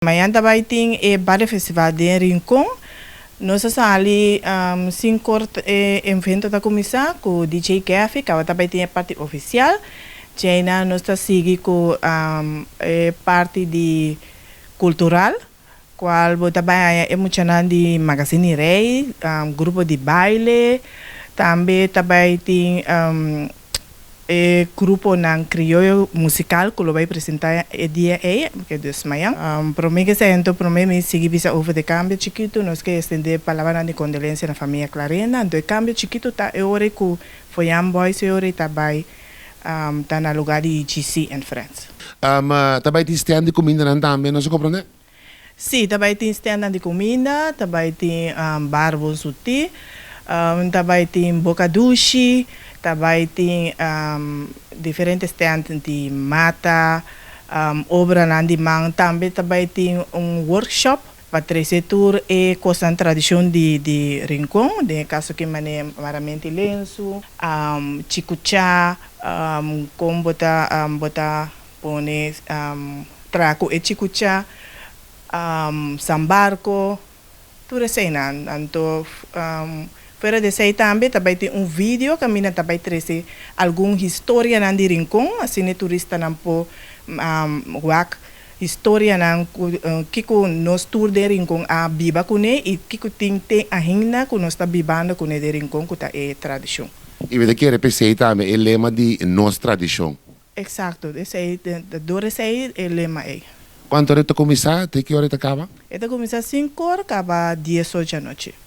Mañan ta bay tin e Bario Festival den Rincon. Nos a sali 5 or, e evento ta cuminsa cu DJ Gaffy, cu ta bay tin e parti oficial. Djey nos ta sigui cu e parti di cultural, cual bo ta bay e muchanan di Magazine Rey, grupo di baile, tambe ta bay tin e grupo nan crioyo musical cu lo bay presenta e dia ey, cu ta mañan. Prome cu esey, prome mi sigui bisa over di cambio chikito, nos kier extende palabra di condolencia na famia Clarenda. Anto, e cambio chikito ta e ora cu Foyan Boys e ora ta bay ta na lugar di GC and Friends. Tambe tin stand di cuminda nan tambe, nos a comprende? Si, tambe tin stand di cuminda, tambe tin bar Bon Suti, tambe tin Boca Dushi, tambe tin diferente stand di mata, obra di man, tambe tin un workshop pa trece tur e cos tradicion di Rincon, den caso cu mane maramento lenso, chicucha, con bo ta pone traco e chicucha, sambarco, tur esey nan. Anto, fuera di esey tambe, tambe tin un video cu ami tambe trece algun historia nan di Rincon, asina turista nan por wak historia nan kico nos tur di Rincon a biba cune y kico tin te ainda cu nos ta bibando cune di Rincon, cu ta e tradicion. Y bo kier pensa tambe e lema di nos tradicion. Exacto, esey, door esey e lema ey. Cuanto ora ta cuminsa? Te ki ora ta caba? E ta cuminsa 5 or, caba 10 or di anochi.